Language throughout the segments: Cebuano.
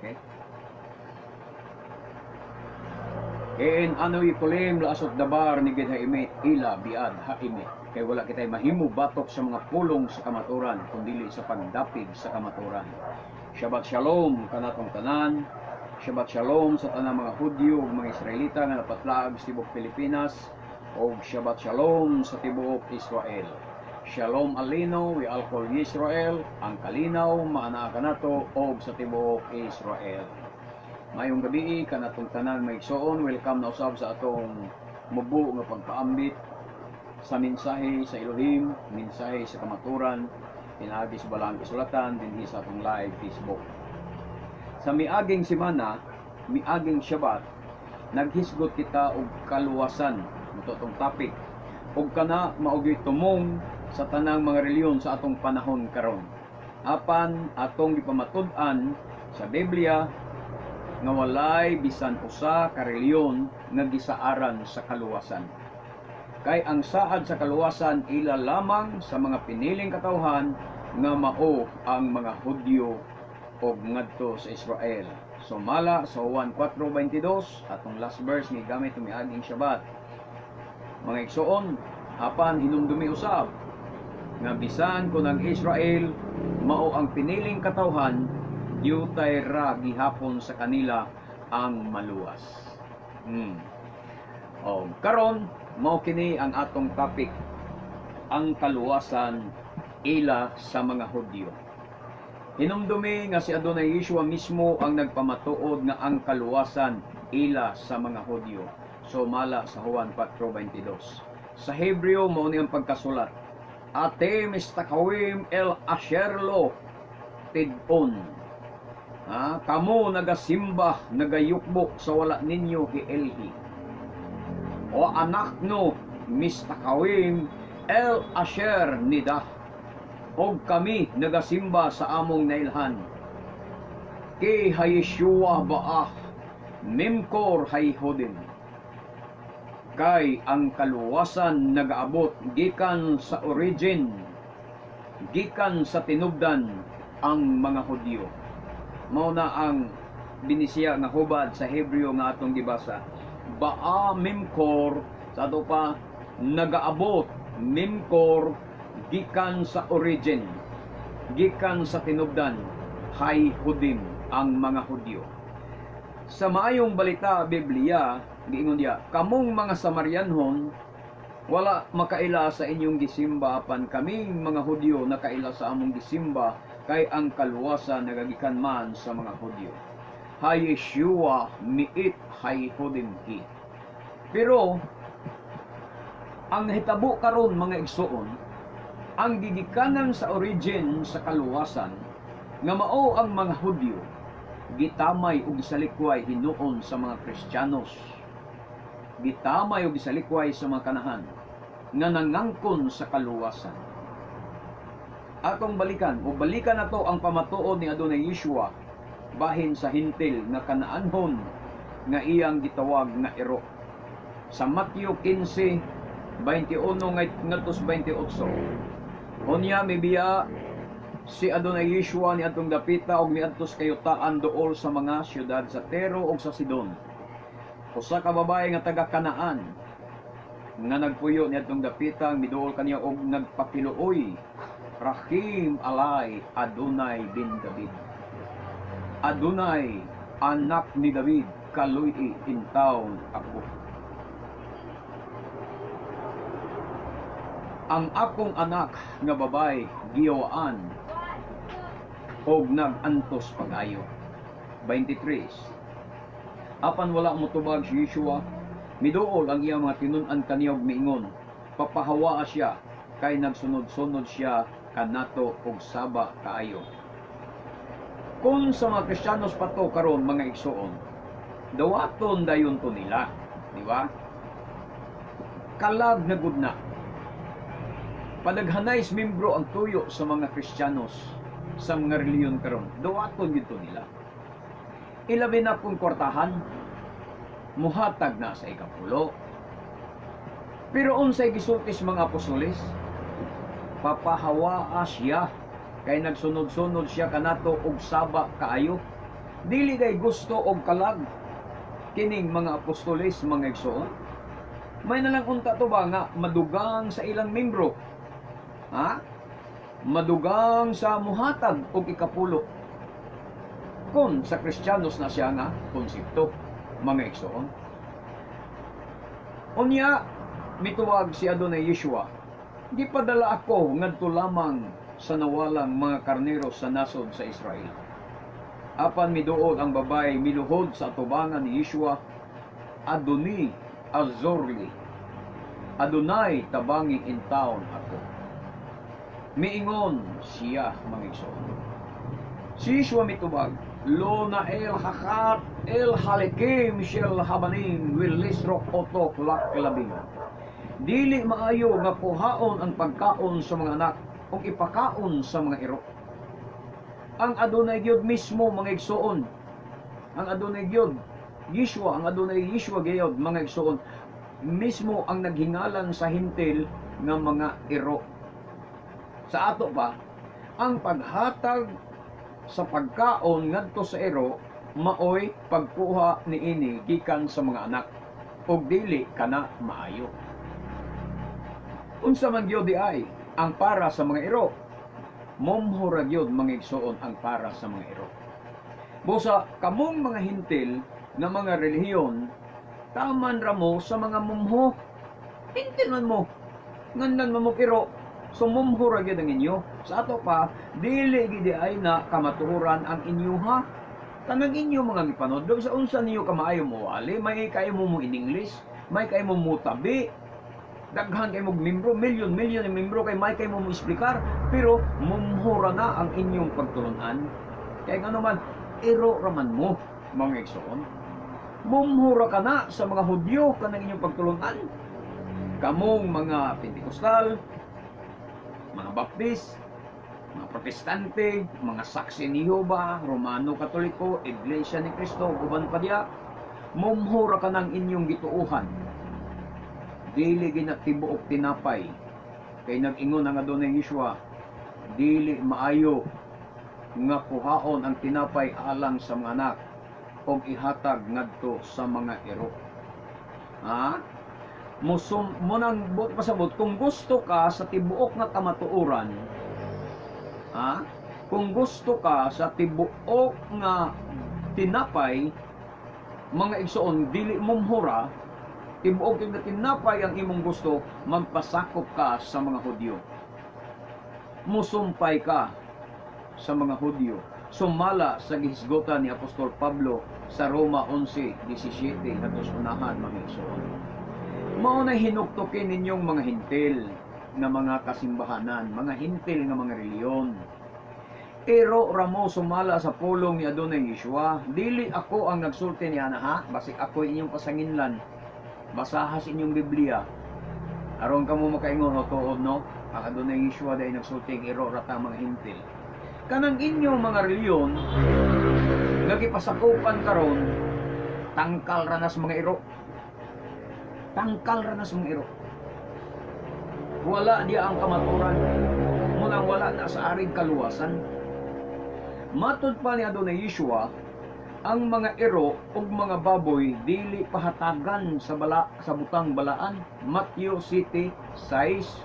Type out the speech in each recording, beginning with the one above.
Okay? En anoy kulim laasot dabar ni gid haimit ila biad haimit. Kay wala kitay mahimo batok sa mga pulong sa kamaturan kundili sa pagdapig sa kamaturan. Shabbat shalom kanatong tanan. Shabbat shalom sa tanang mga Hudyo ug mga Israelita nga napatlaag sa tibuok Pilipinas ug Shabbat shalom sa tibuok Israel. Shalom alino we alkol Israel, ang kalinaw maanaa kanato og sa tibuok Israel. Maayong gabii kanatong tanan, mga igsoon, welcome na usab sa atong mubo nga pagpaambit sa mensahe sa Elohim, mensahe sa kamaturan, pinaagi sa Balaang Kasulatan dinhi sa atong live Facebook. Sa miaging semana, miaging Shabbat, naghisgot kita og kaluwasan, mao atong topic. Ug kana mao gyud tumong sa tanang mga relihiyon sa atong panahon karon. Apan atong gipamatud-an sa Biblia nga walay bisan usa ka relihiyon nga gisaaran sa kaluwasan. Kay ang saad sa kaluwasan ila lamang sa mga piniling katawhan nga mao ang mga Hudyo og ngadto sa Israel. Sumala sa Juan 4:22, atong last verse nga gamit miaging Shabbat. Mga igsoon, apan hinumdumi usab nga bisan kung ang Israel mao ang piniling katawhan, diutay ra gihapon sa kanila ang maluwas. O, karon mao kini ang atong topic, ang kaluwasan ila sa mga Hudyo. Hinumdumi nga si Adonai Yeshua mismo ang nagpamatuod nga ang kaluwasan ila sa mga Hudyo. Sumala sa Juan 4:22. Sa Hebreo, mao ni ang pagkasulat. Atem mistakawim el asherlo tidon. Ha? Kamo nagasimba, nagayukbo sa wala ninyo hielhi. O anak no mistakawim el asher nida. Og kami nagasimba sa among nailhan. Ki hayeshua baah mimkor hayhudim. Kay ang kaluwasan nagaabot gikan sa origin, gikan sa tinubdan, ang mga Hudyo. Mao na ang binisiya nga hubad sa Hebreo nga atong gibasa. Baa mimkor, sa ato pa nagaabot mimkor gikan sa origin, gikan sa tinubdan, hay hudim, ang mga Hudyo. Sa Maayong Balita Biblia, giingon diya, "Kamong mga Samarianhon wala makaila sa inyong gisimba, apan kaming mga Hudyo nakaila sa among gisimba, kay ang kaluwasan nagagikan man sa mga Hudyo." Hay Yeshua miit hay hudim ki. Pero ang nahitabo karon, mga igsoon, ang gigikanan sa origin sa kaluwasan nga mao ang mga Hudyo, gitamay ug gisalikway hinuon sa mga Kristiyanos. Gitamay ug gisalikway sa mga kanahan nga nangangkon sa kaluwasan. Atong balikan o balikan nato ang pamatuod ni Adonai Yeshua bahin sa Hentil nga Kanaanhon nga iyang gitawag nga iro. Sa Matthew 15:21 ngadto sa 28. Unya mibiya si Adonai Yeshua ni atong dapita og miadto sa kayutaan duol sa mga syudad sa Tiro ug sa Sidon. Usa ka babae nga taga Kanaan nga nagpuyo ni atong dapita miduol kaniya og nagpakiluoy, "Rahim alay Adonai bin David. Adonai, anak ni David, kaluy-i intawon ako. Ang akong anak nga babay giyawaan og nag-antos pag-ayo." 23. Apan wala motubag si Yeshua. Miduol ang iyang mga tinun-an kaniya og miingon, "Papahawaa siya, kay nagsunod-sunod siya kanato og saba kaayo." Kung sa mga Kristiyanos pa to karon, mga igsoon, dawaton dayon to nila, di ba? Kalag na gud na. Padaghanay sa membro ang tuyo sa mga Kristiyanos sa mga reliyon karon. Dawaton gyud to nila. Ilabi na kung kwartahan, muhatag na sa ikapulo. Pero unsay gisulti sa mga apostoles? "Papahawaa siya kay nagsunod-sunod siya kanato og saba kaayo." Dili kay gusto og kalag kining mga apostoles, mga igsoon. May nalang unta to ba nga madugang sa ilang membro? Ha? Madugang sa muhatag og ikapulo. Kung sa Kristiyanos na siya nga konsepto, mga igsoon. Unya, mituwag si Adonai Yeshua, "Gipadala ako ngadto lamang sa nawalang mga karnero sa nasod sa Israel." Apan miduol ang babae, miluhod sa atubangan ni Yeshua, "Adoni azorli." "Adonai, tabangi intawon ako." Miingon siya, mga igsoon. Si Yeshua mitubag, "Lo nae lekachat et halehem shel habanim velizrok oto laklabim." "Dili maayo nga kuhaon ang pagkaon sa mga anak ug ipakaon sa mga iro." Ang Adonai gyud mismo, mga igsoon. Ang Adonai gyud, Yeshua, ang Adonai Yeshua gyud, mga igsoon, mismo ang naghingalan sa hintil nga mga iro. Sa ato pa, ang paghatag sa pagkaon ngadto sa iro maoy pagkuha niini gikan sa mga anak ug dili kana maayo. Unsa man gyud di ay ang para sa mga iro? Mumho ra gyud, mga igsoon, ang para sa mga iro. Busa kamong mga hintil nga mga relihiyon, taman ra mo sa mga mumho. Hintil man mo. Nganlan man mo iro. So mumho ra gyud ang inyo. Sa ato pa, dili gid ay na kamatuoran ang inyuha. Tanang inyo mga gipanudlo sa unsa niyo kamaayo mo wali, may kayo mo mo in English, may kayo mo mo tabi, daghan kay mo membro, milyon milyon ang membro kay may kay mo mo explicar, pero mumhura na ang inyong pagtulunan. Kay ngano man, iro raman mo, mga igsoon. Mumhura ka na sa mga Hudyo kanang inyong pagtulunan. Kamong mga Pentecostal, mga Baptist, mga Protestante, mga Saksi ni Jehova, Romano Katoliko, Iglesia ni Cristo, uban pa diya, mumhura ka ng inyong gituuhan. Dili ginatibuok tinapay. Kay nag-ingon ang Adonai Yeshua, "Dili maayo nga kuhaon ang tinapay alang sa mga anak og ihatag ngadto sa mga iro." Ha? Musum mo nang buot pasabot, kung gusto ka sa tibuok nga kamatuoran, ha? Kung gusto ka sa tibuok nga tinapay, mga igsoon, dili mumhura, tibuok nga tinapay ang imong gusto, magpasakop ka sa mga Hudyo. Musumpay ka sa mga Hudyo. Sumala sa gihisgutan ni Apostol Pablo sa Roma 11:17 ngadto sa unahan, mga igsoon. Mao na hinuktukin ninyong mga hintil nga mga kasimbahanan, mga hintil nga mga reliyon. Iro ramo sumala sa pulong ni Adonai Yeshua. Dili ako ang nagsulti niya na ha, basig ako inyong pasanginlan. Basaha sa inyong Biblia. Aron kamo makaingon, "O tuod no, ang Adonai Yeshua dahil nagsulti iro rata mga hintil." Kanang inyong mga reliyon nga gipasakupan karon, tangkal ra na sa mga iro. Tangkal ra na sa mga iro. Wala diya ang kamaturan. Munang wala na sa aring kaluwasan. Matud pa ni Adonai Yeshua, ang mga iro ug mga baboy dili pahatagan sa bala sa butang balaan. Matthew 7:6.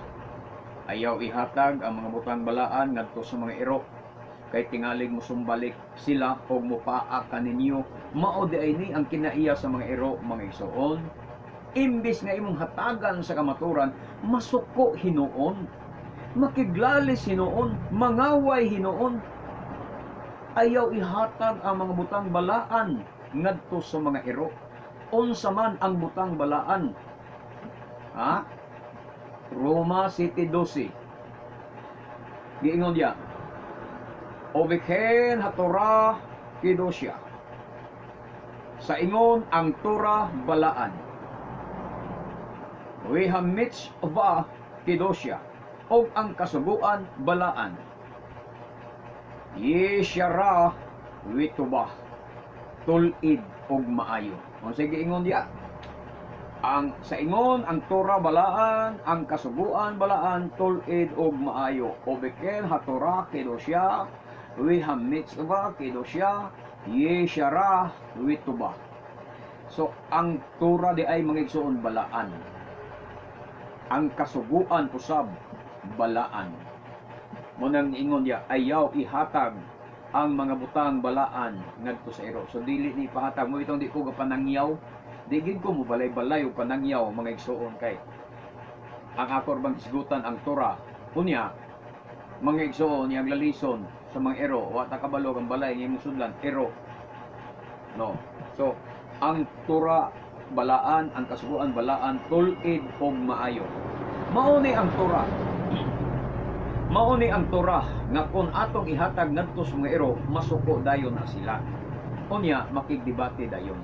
Ayaw ihatag ang mga butang balaan ngadto sa mga iro kay tingalig mosumbalik sila og mupaa kaninyo. Mao di ay ni ang kinaiya sa mga iro, mga igsoon. Imbis nga imong hatagan sa kamaturan, masuko hinuon, makiglalis hinuon, mangaway hinuon. Ayaw ihatag ang mga butang balaan ngadto sa mga iro. Unsa man ang butang balaan, ha? Roma 7:12, giingon diya, "Uvikhen haTorah kedosha." Sa ingon ang Torah balaan. "Vehamitzvah kedosha." Og ang kasuguan balaan. "Yeshara vetova." Tulid og maayo. O sige, ingon diya. Ang sa ingon ang Torah balaan, ang kasuguan balaan, tulid og maayo. "Uvikhen haTorah kedosha." Vehamitzvah kedosha yeshara vetoba. So ang Torah diay, mga igsoon, balaan. Ang kasuguan usab balaan. Mao nang ingon niya, ayaw ihatag ang mga butang balaan ngadto sa iro. So dili ni ipahatag mo itong di ko gapanangyaw. Di gid ko mo balay-balay og panangyaw, mga igsoon, kay ang ako bang hisgutan ang Torah. Unya, mga igsoon, iyang lalison sa mga ero, wa ta kabalo ang balay nga imong sudlan ero. No. So ang Torah balaan, ang kasuguan balaan, tul-id og maayo. Mao ni ang Torah. Mao ni ang Torah nga kung atong ihatag ngadto sa mga ero, masuko dayon na sila. Unya makigdebate dayon.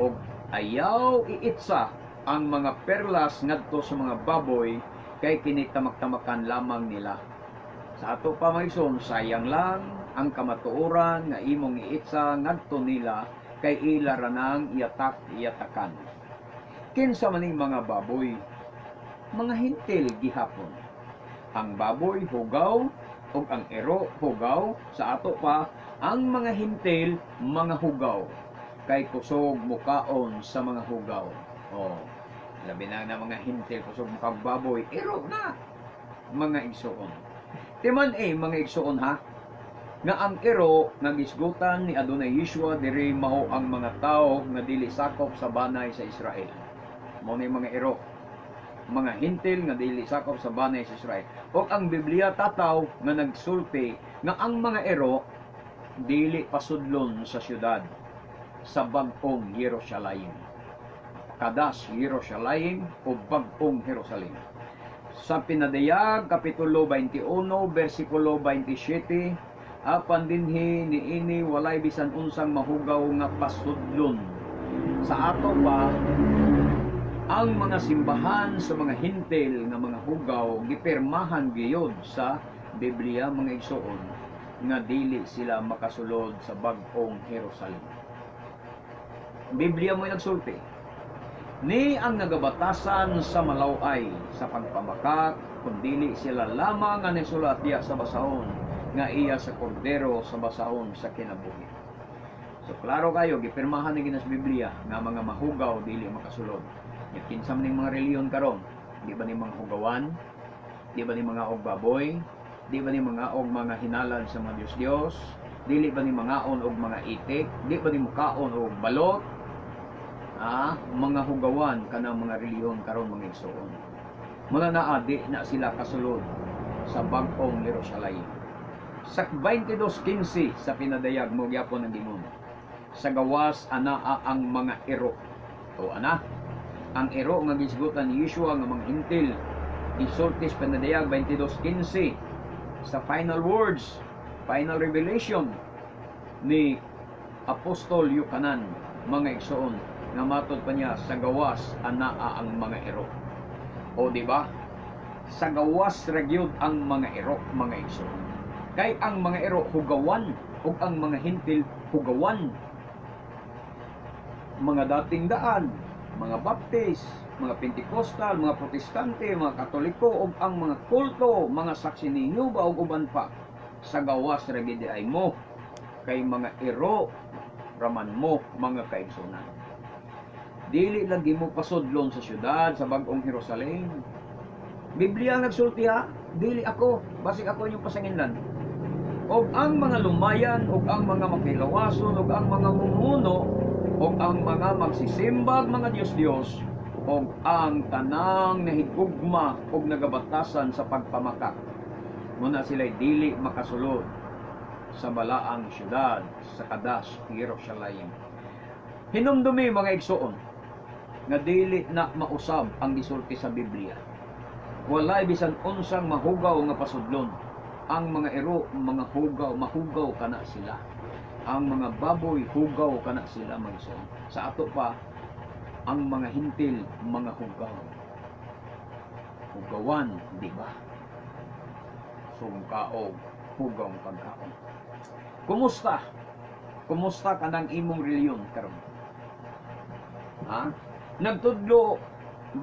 Og ayaw iitsa ang mga perlas ngadto sa mga baboy kay kini tamak-tamakan lamang nila. Sa ato pa, mga igsoon, sayang lang ang kamatuoran nga imong iitsa ngadto nila kay ila ra nang iyatak iyatakan. Kinsa maning mga baboy? Mga Hentil gihapon. Ang baboy hugaw ug ang ero hugaw. Sa ato pa, ang mga Hentil mga hugaw kay kusog mukaon sa mga hugaw. Oh, labi na na mga Hentil kusog mukaon baboy, ero na, mga igsoon. Timan eh, mga igsoon ha, nga ang ero nga gisgutan ni Adonai Yeshua diri mao ang mga tao nga dili sakop sa banay sa Israel. Mao ni mga ero. Mga Hentil nga dili sakop sa banay sa Israel. O ang Biblia tataw nga nagsulti nga ang mga ero dili pasudlon sa syudad sa bag-ong Jerusalem. Kadas Jerusalem o bag-ong Jerusalem. Sa Pinadayag, Kapitulo 21, versikulo 27, apan dinhi niini walay bisan unsang mahugaw nga pasudlon. Sa ato pa, ang mga simbahan sa mga Hentil nga mga hugaw, gipirmahan gayod sa Biblia, mga igsoon, nga dili sila makasulod sa bag-ong Jerusalem. Biblia mo nagsulti. Ni ang nagabatasan sa malaway sa pagpamakak, kung dili sila lamang nga nisulat diya sa basahon nga iya sa kordero sa basahon sa kinabuhi. So klaro kayo, gipirmahan ni ginas Biblia nga mga mahugaw dili makasulod. Nya kinsa man ning mga relihiyon karon? Di ba ni mga hugawan? Di ba ni mga og baboy? Di ba ni mga og mga hinalad sa mga Diyos-Diyos? Dili ba ni mangaon og mga itik? Di ba ni mukaon og balot? Ah, mga hugawan kanang mga relihiyon karon, mga igsoon. Muna naa di na sila kasulod sa bag-ong Jerusalem. Sa 22:15 sa Pinadayag mo gyapon ang gingon. Sa gawas anaa ang mga ero. O ana, ang ero nga gisgutan ni Yeshua nga mga Hentil. Isulti sa Pinadayag 22:15 sa final words, final revelation ni Apostol Yukanan, mga igsoon, nga matod pa niya sa gawas anaa ang mga ero. O di ba? Sa gawas ra gyud ang mga ero, mga igsoon. Kay ang mga ero hugawan ug ang mga Hentil hugawan. Mga Dating Daan, mga Baptist, mga Pentecostal, mga Protestante, mga Katoliko ug ang mga kulto, mga Saksi ni Jehova ug uban pa. Sa gawas ra gid ay mo kay mga ero raman mo, mga kaigsunan. Dili lagi mo pasudlon sa syudad sa bag-ong Jerusalem. Biblia ang nagsulti ha, dili ako, basig ako inyong pasanginlan. Og ang mga lumayan, og ang mga makilawason, og ang mga mumuno, og ang mga magsisimbag mga Diyos-Diyos, og ang tanang nahigugma og nagabatasan sa pagpamakak. Muna sila'y dili makasulod sa balaang syudad sa Kadas, Jerusalem. Hinumdumi, mga igsoon, nga dili na mausab ang gisulti sa Biblia. Walay bisan unsang mahugaw nga pasudlon. Ang mga ero, mga hugaw, mahugaw kana sila. Ang mga baboy, hugaw kana sila, mga igsoon. Sa ato pa, ang mga Hentil, mga hugaw. Hugawan, di ba? Sungkaog, hugaw ang pagkaon. Kumusta? Kumusta kanang imong reliyon karon? Ha? Nagtudlo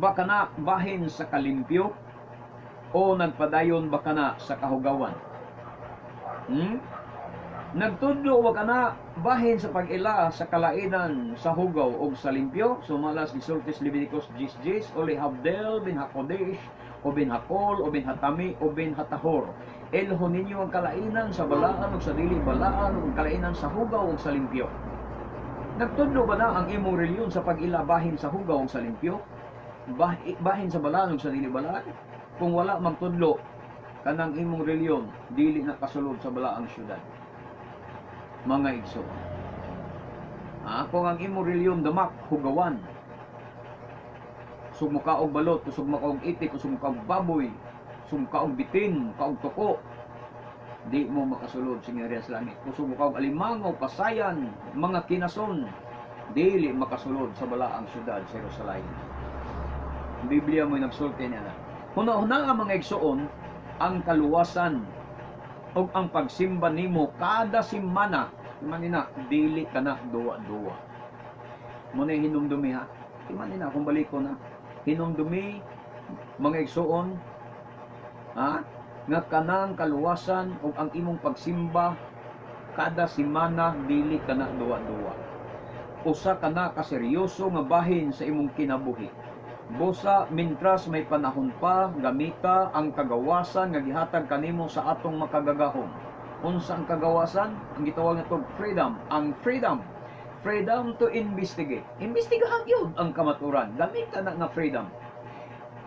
ba kana bahin sa kalimpyo o nagpadayon ba kana sa kahugawan? Nagtudlo wa kana bahin sa pag-ila sa kalainan sa hugaw og sa limpyo, sumala sa gisulti sa Leviticus 10:10, o lehavdil ben hakodesh o ben hakol o ben hatame o ben hatahor. Ilhon ninyo ang kalainan sa balaan ug sa dili balaan ug ang kalainan sa hugaw ug sa limpyo. Nagtudlo ba na ang imong relihiyon sa pag-ila bahin sa hugaw ug sa limpyo? Bahin sa balaan ug sa dili balaan? Kung wala magtudlo kanang imong relihiyon, dili na kasulod sa balaang syudad. Mga igsoon. Ah, kung ang imong relihiyon damak hugawan, kusog mo og balot, kusog mo og itik, kusog mo og baboy, kusog mo og bitin, kaog tuko, di mo makasulod sa gingharian sa langit. Kusog mo og alimango, pasayan, mga kinason, dili makasulod sa balaang syudad sa Jerusalem. Ang Biblia mo'y nagsulti niya na. Huna-huna ang mga igsoon, ang kaluwasan o ang pagsimba nimo kada simana, manina, dili ka na duwa-duwa. Muna hinumdumi ha. Manina, kung balik ko na. Hinumdumi, mga igsoon, ha? Nga kanang kaluwasan o ang imong pagsimba kada simana, dili ka na duwa-duwa. Usa ka na kaseryoso nga bahin sa imong kinabuhi. Busa mintras may panahon pa, gamita ang kagawasan nga gihatag kanimo sa atong Makagagahom. Unsa ang kagawasan? Ang gitawag nato freedom. Ang freedom. Freedom to investigate. Imbestigahan gyud ang kamaturan. Gamita na nga freedom.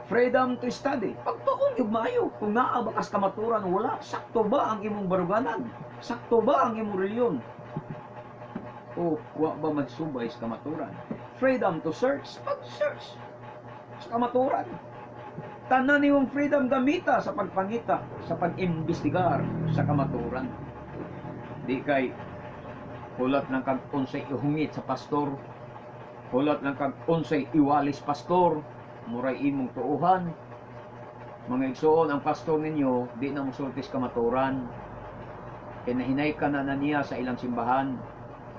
Freedom to study. Pagtuon gyud maayo. Kung naa ba kas kamaturan, wala, sakto ba ang imong baruganan? Sakto ba ang imong relihiyon? O wa ba magsubay sa kamaturan? Freedom to search. Pag-search sa kamaturan. Tanan nimong freedom gamita sa pagpangita, sa pag-imbestigar sa kamaturan. Di kay hulat lang kag unsay ihungit sa pastor, hulat lang kag unsay iwalis pastor, muray imong tuuhan. Mga igsoon, ang pastor ninyo di na mosulti sa kamaturan. Kay nahinay ka na na niya sa ilang simbahan.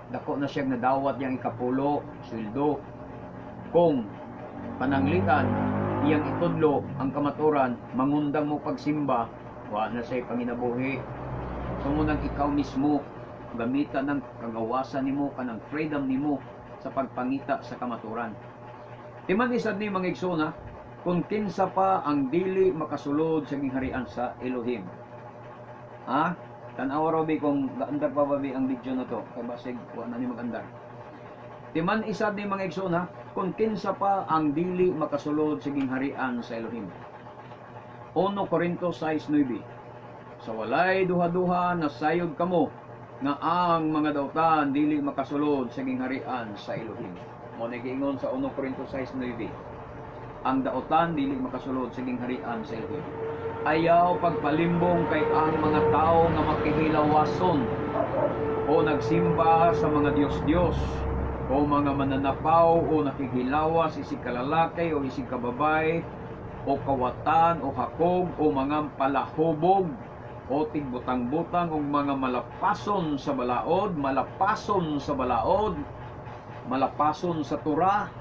Dako na siyang nadawat niyang ikapulo, sweldo. Kung pananglitan, iyang itudlo ang kamaturan, mangundang mo pagsimba, wa na siya'y panginabuhi. So munang ikaw mismo, gamitan ng kagawasan nimo, kanang freedom nimo sa pagpangita sa kamaturan. Timan isad ni mga igsoon ha, kung kinsa pa ang dili makasulod sa gingharian sa Elohim. Ha? Tan-awa raw bi kung gaandar pa ba bi ang video na to, kay basig wa na ni magandar. Timan isad ni mga igsoon ha, kung kinsa pa ang dili makasulod sa gingharian sa Elohim. 1 Corinto 6:9. Sa walay duha-duha nasayod kamo nga ang mga dautan dili makasulod sa gingharian sa Elohim. Mo ni giingon sa 1 Corinto 6:9. Ang dautan dili makasulod sa gingharian sa Elohim. Ayaw pagpalimbong kay ang mga tao nga makihilawason o nagsimba sa mga Diyos-Diyos o mga mananapaw o nakikilawas isig kalalaki o isig kababay o kawatan o hakog o mga palahubog o tigbutang-butang o mga malapason sa balaod, malapason sa balaod, malapason sa tura.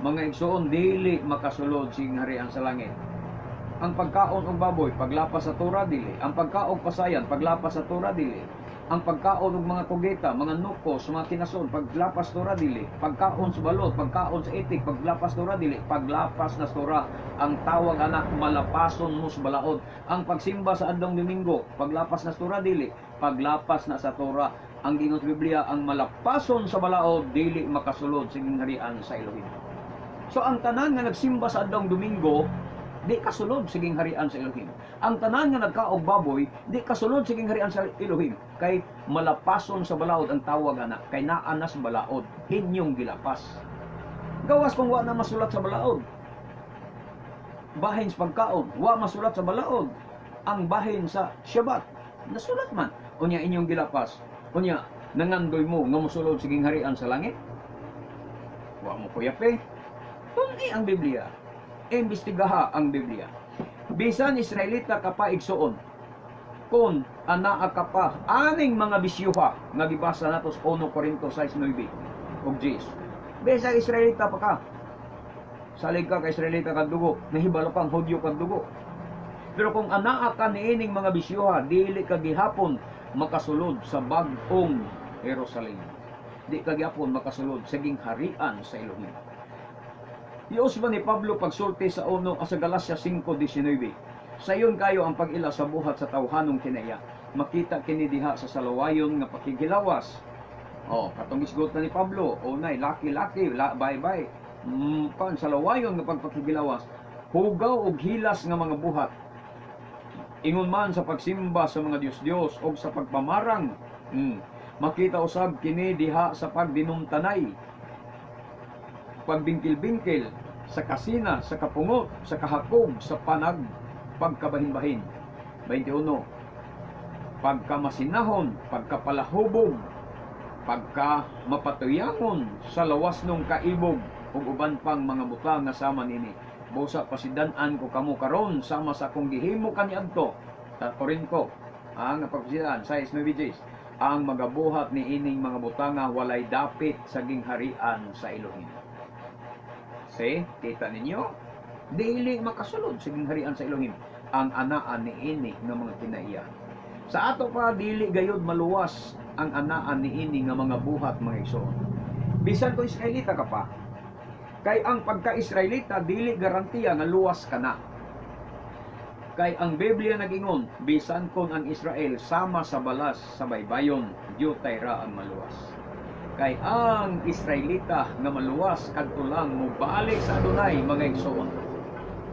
Mga igsoon, dili makasulod sa harian sa langit. Ang pagkaon og baboy, paglapas sa tura, dili. Ang pagkaon pasayan, paglapas sa tura, dili. Ang pagkaon og mga kugeta, mga nukos, mga kinason, paglapas tura, dili. Pagkaon sa balot, pagkaon sa itik, paglapas tura, dili. Paglapas na tura, ang tawag anak malapason mo sa balaod. Ang pagsimba sa adlong Domingo, paglapas na tura, dili. Paglapas na sa tura, ang giingon sa Biblia, ang malapason sa balaod dili makasulod sa gingharian sa Elohim. So ang tanan nga nagsimba sa adlong Domingo di kasulod sa gingharian sa Elohim. Ang tanan nga nagkaog baboy di kasulod sa gingharian sa Elohim kay malapason sa balaod ang tawag ana, kay naa na sa balaod inyong gilapas. Gawas kung wa na masulat sa balaod. Bahin sa pagkaon, wa masulat sa balaod. Ang bahin sa Shabbat, nasulat man. Unya inyong gilapas. Unya nangandoy mo nga mosulod sa gingharian sa langit? Wa mo kuyape. Tuni ang Biblia. Imbestigaha ang Biblia. Bisan Israelita ka pa, igsuon, kung anaa ka pa aning mga bisyuha nga gibasa nato sa 1 Corinto 6:9 ug 10. Bisan Israelita pa ka, salig ka kay Israelita kag dugo, nahibalo kang Hudyo kag dugo. Pero kung anaa ka niining mga bisyoha, dili ka gihapon makasulod sa bag-ong Jerusalem. Di ka gihapon makasulod sa gingharian sa Elohim. Giusba ni Pablo pagsulti sa uno sa Galacia 5:19. Sayon kayo ang pag-ila sa buhat sa tawhanong kinaiya. Makita kini diha sa salawayon nga pakighilawas. Oh, katong isgot na ni Pablo, unay laki-laki, la, bye-bye. Pan salawayon nga pagpakighilawas. Hugaw og hilas nga mga buhat. Ingon man sa pagsimba sa mga Diyos-Diyos og sa pagpamarang. Makita usab kini diha sa pagdinumtanay, pagbingkil-bingkil, sa kasina, sa kapungot, sa kahakog, sa panag pagkabahin-bahin. 21. Pagkamasinahon, pagkapalahubog, pagka mapatuyangon sa lawas nung kaibog ug uban pang mga butang nga sama nini. Busa pasidan-an ko kamo karon sama sa akong gihimo kaniadto sa Corinto. Ang pagpasidan 6:9, ang magabuhat ni ining mga butanga walay dapit sa gingharian sa Elohim. See, kita ninyo? Dili makasulod sa gingharian sa Elohim ang anaan ni ini nga mga kinaiya. Sa ato pa, dili gayud maluwas ang anaan ni ini nga mga buhat, mga igsoon. Bisan kung Israelita ka pa, kay ang pagka-Israelita dili garantiya nga luwas ka na. Kay ang Biblia nagingon, bisan kon ang Israel sama sa balas sa baybayon, diutay ra ang maluwas. Kay ang Israelita nga maluwas kadto lang mobalik sa Adonai, mga igsoon.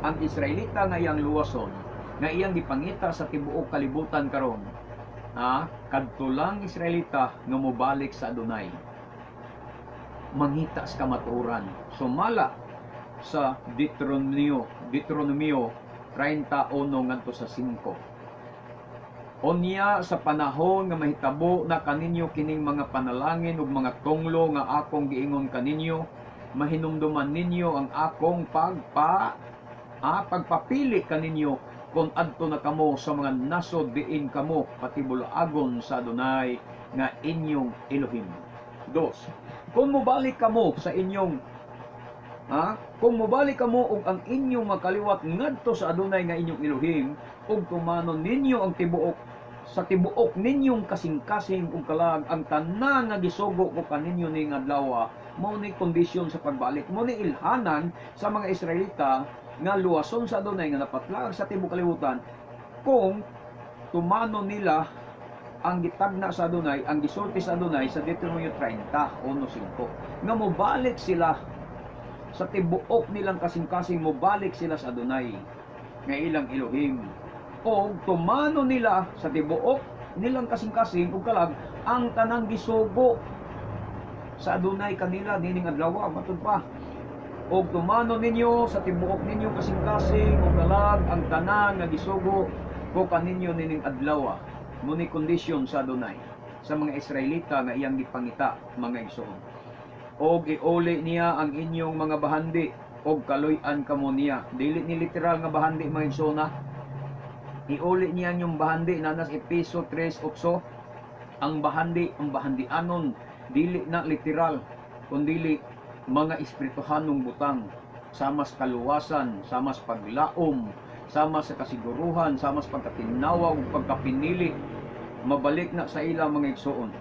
Ang Israelita nga iyang luwason, nga iyang gipangita sa tibuok kalibutan karon, kadto lang Israelita nga mobalik sa Adonai. Mangita sa kamatuoran. Sumala sa Deuteronomio 31 ngadto sa 5. Unya sa panahon nga mahitabo na kaninyo kining mga panalangin ug mga tunglo nga akong giingon kaninyo, mahinumduman ninyo ang akong pagpapili kaninyo kon adto na kamo sa mga nasod diin kamo patibulaagon sa Adonai nga inyong Elohim. Dos. Kung mobalik kamo ug ang inyong makaliwat ngadto sa Adonai nga inyong Elohim ug tumanon ninyo ang tibuok sa tibuok ninyong kasing-kasing ug kalag ang tanan nga gisugo ko kaninyo ning adlaw, mao ni kondisyon sa pagbalik, mao ni ilhanan sa mga Israelita nga luwason sa Adonai nga napatlag sa tibuok kalibutan kung tumanon nila ang gitagna sa Adonai, ang gisulti sa Adonai sa Deuteronomio 30:1:5 nga mobalik sila sa tibuok nilang kasing-kasing, mobalik sila sa Adonai nga ilang Elohim o tumano nila sa tibuok nilang kasing-kasing ug kalag ang tanang gisugo sa Adonai kanila nining adlaw. Matud pa, og tumano ninyo sa tibuok ninyong kasing-kasing ug kalag ang tanan nga gisugo ko kaninyo nining adlaw. Mo ni kondisyon sa Adonai sa mga Israelita nga iyang gipangita, mga igsoon. Og iuli niya ang inyong mga bahandi og kaluy-an kamo niya. Dili ni literal nga bahandi, mga igsoon, ha. Iuli niya inyong bahandi nanas Epeso 3:8. Ang bahandi, ang bahandianon, dili na literal kundili mga espirituhanong butang sama sa kaluwasan, sama sa paglaom, sama sa kasiguruhan, sama sa pagkatinawag ug pagkapinili. Mabalik na sa ila, mga igsoon,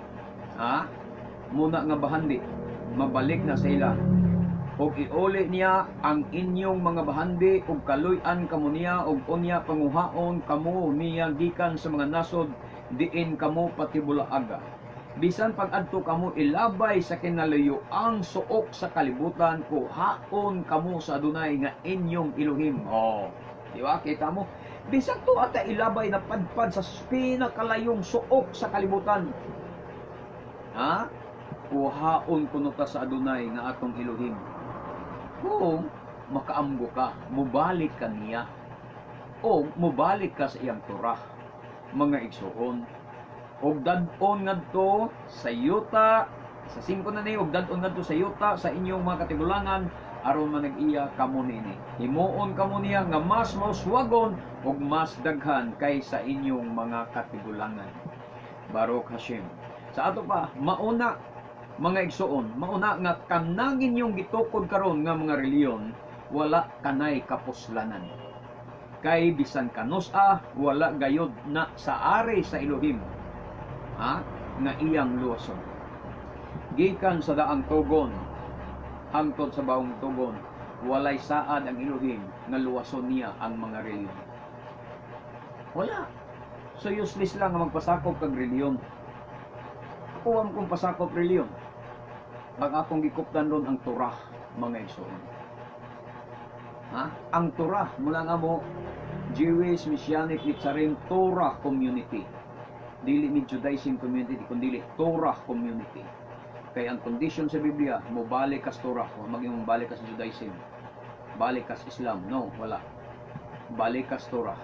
ha, muna nga bahandi mabalik na sa ila. Ug iuli niya ang inyong mga bahandi ug kaluy-an kamo niya, ug unya panguhaon kamo niya gikan sa mga nasod diin kamo patibulaaga. Bisan pag-adto kamo ilabay sa kinalayo ang suok sa kalibutan, kuhaon kamo sa Adonai nga inyong Elohim. Oh, di ba? Kita mo? Bisan to ata ilabay na padpad sa pinakalayong suok sa kalibutan. Ha? Kuhaon kuno ta sa Adonai nga atong Elohim. Kung makaamgo ka, mubalik ka niya o mubalik ka sa iyang Torah, mga igsuon. Og dad-on ngadto sa yuta sa 5 na ni, og dad-on ngadto sa yuta sa inyong mga katigulangan aron manag-iya kamo niini. Himuon kamo niya nga mas mauswagon ug mas daghan kaysa inyong mga katigulangan. Baruch Hashem. Sa ato pa, mauna, mga igsuon, mauna nga kanang inyong gitukod karon nga mga reliyon wala kanay kapuslanan. Kay bisan kanus-a wala gayod na sa ari sa Elohim, ha, nga iyang luwason. Gikan sa daang tugon hangtod sa bagong tugon, walay saad ang Elohim nga luwason niya ang mga reliyon. Wala. So useless lang nga magpasakop kag reliyon. Ako ang kong pasakop reliyon. Ang akong gikuptan ron ang Torah, mga igsoon. Ha? Ang Torah, mula nga mo, Jewish Messianic Netzarim Torah Community. Dili mi Judaism community, kundi Torah community. Kay ang condition sa Biblia, mo balik kas Torah, o maging balik kas Judaism. Balik kas Islam. No, wala. Balik kas Torah.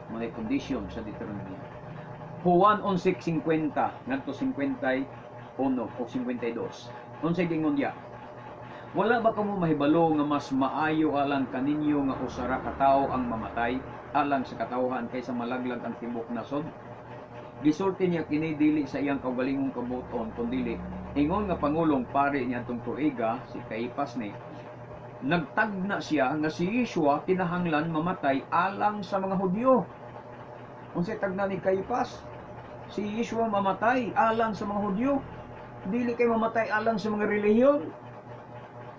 Mga condition sa Deuteronomy. Juan 11:50 ngadto 51 o 52. Unsay gingon diya? "Wala ba kamo mahibalo nga mas maayo alang kaninyo nga usa ra ka tawo ang mamatay alang sa katawhan kaysa malaglag ang tibuok nasod?" Gisulti niya kini dili sa iyang kaugalingong kabubut-on, kundili ingon nga pangulong pari niadtong tuiga, si Caiphas ni nagtagna siya nga si Yeshua kinahanglan mamatay alang sa mga Hudyo. Unsay tagna ni Caiphas? Si Yeshua mamatay alang sa mga Hudyo. Dili kay mamatay alang sa mga relihiyon.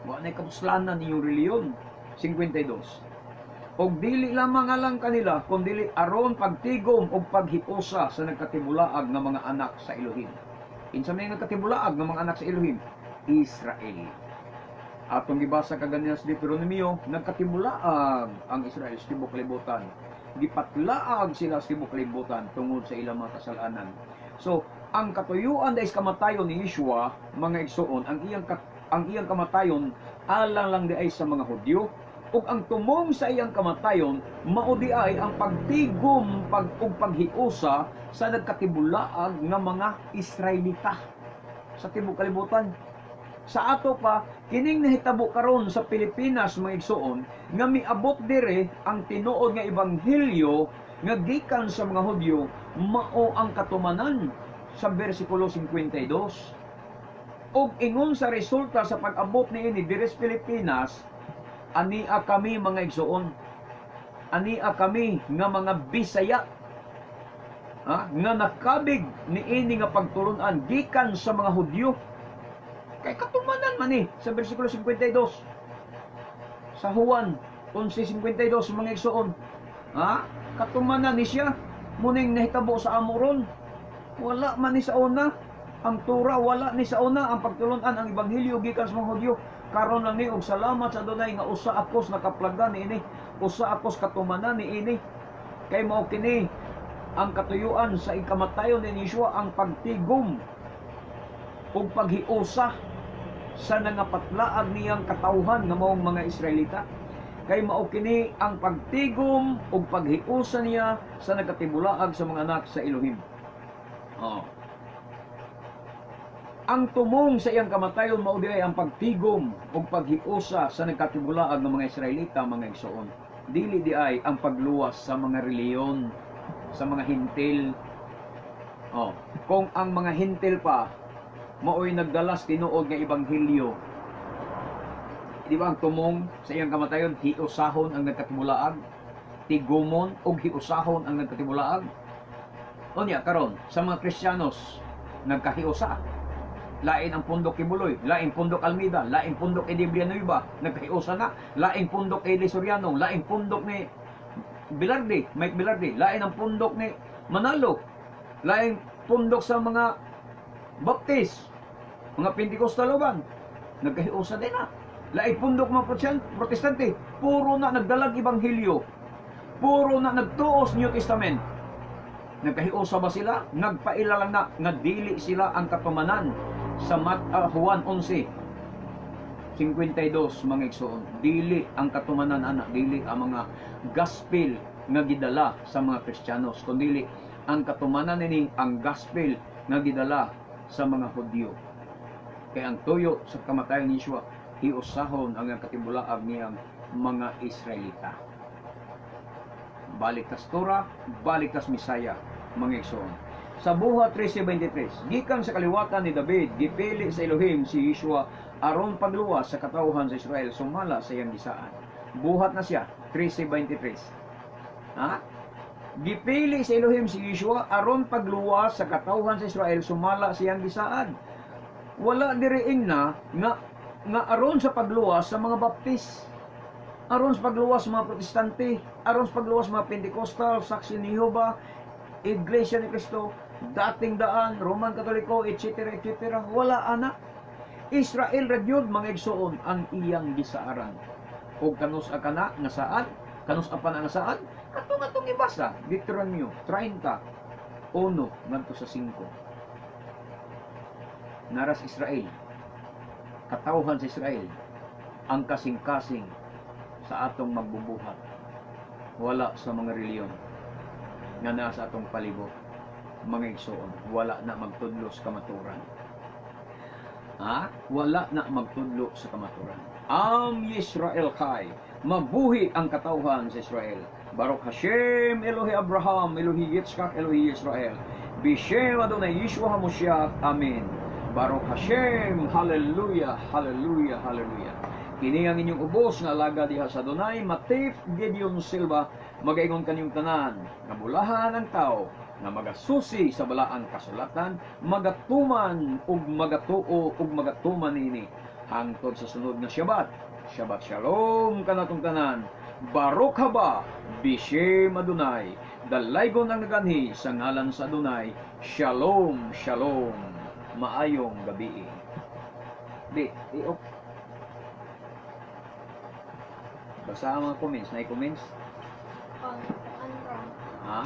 Wa nay kapuslanan iyong relihiyon. 52. Og dili lamang alang kanila, kundili aron pagtigom og paghiusa sa nagkatibulaag nga mga anak sa Elohim. Kinsa may nagkatibulaag nga mga anak sa Elohim? Israel. Atong gibasa kaganina sa Deuteronomio, nagkatibulaag ang Israel sa tibuok kalibutan. Gipatlaag sila sa tibuok kalibutan tungod sa ilang mga kasalanan. So, ang katuyuan dahil sa kamatayon ni Yeshua, mga igsoon, ang iyang kamatayon alang lang di ay sa mga Hudyo, ug ang tumong sa iyang kamatayon mao di ay ang pagtigom ug paghiusa sa nagkatibulaag nga mga Israelita sa tibuok kalibutan. Sa ato pa, kining nahitabo karon sa Pilipinas, mga igsoon, nga miabot dire ang tinuod nga ebanghelyo nga gikan sa mga Hudyo, mao ang katumanan sa bersikulo 52. Ug ingon sa resulta sa pag-abot niini diri sa Pilipinas, ania kami, mga igsoon. Ania kami nga mga Bisaya, ha, nga nakabig niini nga pagtulunan gikan sa mga Hudyo. Kay katumanan man ni sa bersikulo 52. Sa Juan 11:52, mga igsoon. Ha? Katumanan ni siya muning nahitabo sa amo ron. Wala man ni sa una ang Torah, wala ni sa una ang pagtulunan ang ebanghelyo gikan sa mga Hudyo. Karon lang ni, og salamat sa Adonai nga usa akos nakaplaga niini, usa akos katumanan niini. Kay mao kini ang katuyuan sa ikamatayon ni Yeshua, ang pagtigom ug paghiusa sa nangapatlaag niyang katawhan nga maong mga Israelita. Kay mao kini ang pagtigom ug paghiusa niya sa nagkatibulaag sa mga anak sa Elohim. Oh. Ang tumong sa iyang kamatayon mao diay ang pagtigom ug paghiusa sa nagkatibulaag ng mga Israelita, mga igsoon. Dili di ay ang pagluwas sa mga reliyon, sa mga Hentil. Oh, kung ang mga Hentil pa maoy nagdalas tinuod nga ebanghelyo. Di ba ang tumong sa iyang kamatayon, hiusahon ang nagkatibulaag, tigumon ug hiusahon ang nagkatibulaag? Unya karon sa mga Kristiyanos nagkahiusa. Lain ang pundok Quiboloy, lain pundok Almeda, lain pundok Eddie Villanueva, nagkahiusa na. Lain pundok Eli Soriano, lain pundok ni Bilarde, Mike Bilarde, lain ang pundok ni Manalo, lain pundok sa mga Baptist, mga Pentecostal uban, nagkahiusa din na. Lain pundok mga Protestante, puro na nagdalag ebanghelyo, puro na nagtuos New Testament. Nagkahiusa ba sila? Nagpaila lang na nga dili sila ang katumanan sa Juan 11:52, mga igsoon. Dili ang katumanan ana, dili ang mga gospel nga gidala sa mga Kristiyanos, kundi ang katumanan nini ang gospel nga gidala sa mga Hudyo. Kay ang tuyo sa kamatayon ni Yeshua, hiusahon ang katibulaag niyang mga Israelita. Balik tas Torah, balik tas Misaya, mga igsoon. Sa Buhat 13:23, gikan sa kaliwatan ni David, gipili sa Elohim si Yeshua aron pagluwas sa katawhan sa Israel sumala sa iyang gisaan. Buhat na siya, 13:23. Ha? Gipili sa Elohim si Yeshua aron pagluwas sa katawhan sa Israel sumala siyang gisaad. Wala diri ingna nga aron sa pagluwas sa mga Baptist, aron sa pagluwas sa mga Protestante, aron sa pagluwas sa mga Pentecostal, Saksi ni Jehova, Iglesia ni Cristo, Dating Daan, Roman Katoliko, etc. etc. Wala ana. Israel ra gyud, mga igsoon, ang iyang gisaaran. Og kanus-a kana nga saad? Kanus-a pa na nga saad? Katong atong ibasa, Deuteronomio 30, 1 ngadto sa 5. Naras Israel, katawhan sa Israel, ang kasing-kasing sa atong magbubuhat. Wala sa mga reliyon nga naa sa atong palibot. Mga igsoon, wala na magtudlo sa kamaturan. Ha? Wala na magtudlo sa kamaturan. Am Yisrael Chai, mabuhi ang katawhan sa Israel. Baruch Hashem, Elohi Abraham, Elohi Yitzchak, Elohi Israel. Bishem Adonai Yeshua HaMoshiach. Amen. Baruch Hashem, Hallelujah, Hallelujah, Hallelujah. Kini ang inyong ubos nga alaga diha sa Adonai, Matif Gideon Silva, magaingon kaninyong tanan, nga bulahan ang tao, nga magasusi sa balaang kasulatan, magatuman ug magatuo ug magatuman nini hangtod sa sunod nga Shabbat. Shabbat Shalom kanatong tanan. Baruch haba bishem Adonai. Dalaygon ang naganhi sa ngalan sa Adonai. Shalom, shalom. Maayong gabi. Di, i-off. Basa ang mga comments. Na comments? Ang ano? Ha?